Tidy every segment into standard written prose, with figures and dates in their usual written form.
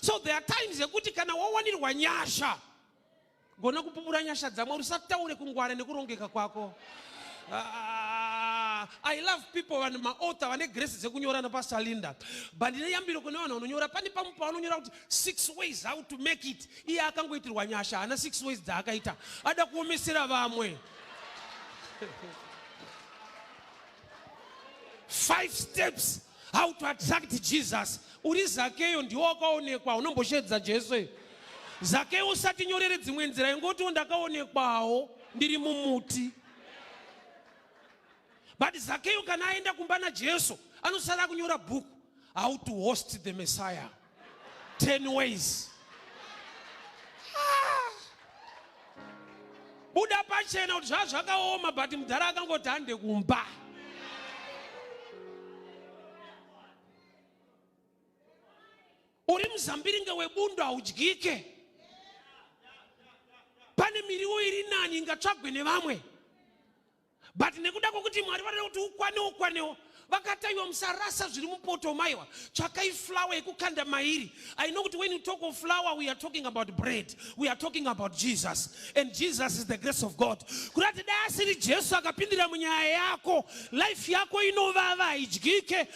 So there are times yekuti kana wawanirwa nyasha, gona kupupura nyasha dzaMwari, usataure kungwara nekurongeka kwako. I love people vanhu maauthor vane grace dzekunyora naPastor Linda, but ndine yambiro kune vanhu vanonyora. Pane pamwe pavanonyora kuti 6 ways how to make it. Iye akangoitirwa nyasha, haana 6 ways dzaakaita, ada kuomesera vamwe. 5 steps how to attract Jesus. Uri Zakeyo, ndiwo wakaonekwa, unomboshedza Jesu. Zakeyo, usatinyorere dzimwe nzira, ingotiwo ndakaonekwawo ndiri mumuti. But Zakeyo kana aenda kumba naJesu, anosara kunyora bhuku, "How to Host the Messiah, 10 Ways." Ah! Buda pachena kuti zvaa zvakaoma, but mudhara akangoti hande kumba. Uri muzambiringe webundo, haudyike. Pane miriwo iri nani ingatsvagwe nevamwe, but nekuda kwokuti Mwari vanoda kuti ukwanewo kwanewo, vakataiwa musarasa zviri mupoto. Maiwa, tsvakai flour yekukanda mairi. I know kuti when you talk of flour, we are talking about bread, we are talking about Jesus, and Jesus is the grace of God. Kurati dai asiri Jesu akapindira munyaya yako, life yako inovava, haidyike.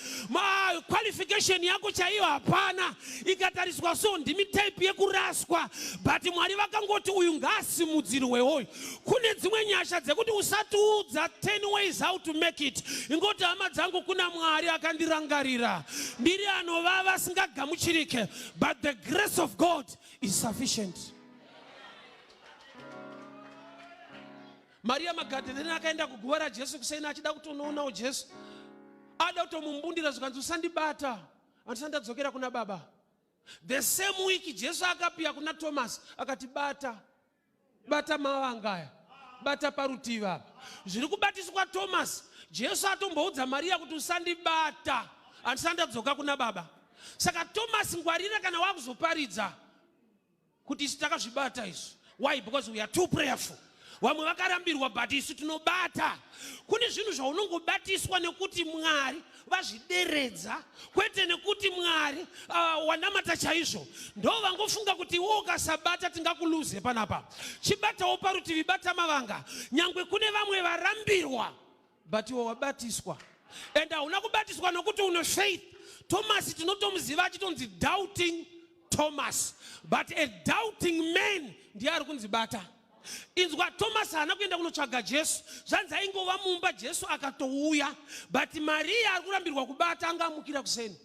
Qualification yako chaiyo hapana, ikatariswa so ndimi type yekuraswa, but Mwari vakangoti uyu ngaasimudzirwewoyu. Kune dzimwe nyasha dzekuti usatiudza 10 ways how to make it. Ingoti, hama dzangu, kuna Mwari akandirangarira. Ndiri anovava, asingagamuchirike, but the grace of God is sufficient. Mariya Magadhereni akaenda kuguva raJesu kuseni achida kutonoonawo Jesu, ada kutomumbundira, zvikanzi, "Usandibata, handisati ndadzokera kuna Baba." The same week Jesu akapiya kuna Thomas akati, "Bata, bata mavanga aya, bata parutivi apa." Zviri kubatiswa Thomas, Jesu atomboudza Mariya kuti, "Usandibata, handisati ndadzoka kuna Baba." Saka Thomas, ngwarira kana wakuzoparidza kuti isu takazvibata isu. Why? Because we are too prayerful. Vamwe vakarambirwa, but isu tinobata. Kune zvinhu zvaunongobatiswa nekuti Mwari vazvideredza, kwete nekuti Mwari wanamata chaizvo. Ndo vangofunga kuti iwe ukasabata tingakuluze panapa. Chibatawo parutivi, bata mavanga. Nyangwe kune vamwe varambirwa, but iwe wabatiswa, and hauna kubatiswa nokuti une faith. Thomas tinotomuziva achitonzi Doubting Thomas, but a doubting man ndiye ari kunzi bata. Inzwa, Thomas haana kuenda kunotsvaga Jesu, zvanzi aingova mumba, Jesu akatouya. But Mariya ari kurambirwa kubata, anga amukira kuseni.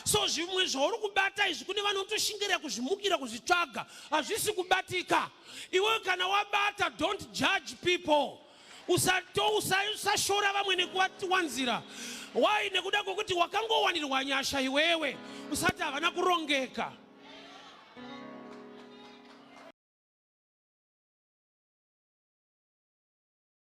So zvimwe zvauri kubata izvi, kune vanotoshingira kuzvimukira kuzvitsvaga, hazvisi kubatika. Iwe kana wabata, don't judge people. Usashora vamwe nekuvatiwanzira. Why? Nekuda kwekuti wakangowanirwa nyasha iwewe, usati havana kurongeka.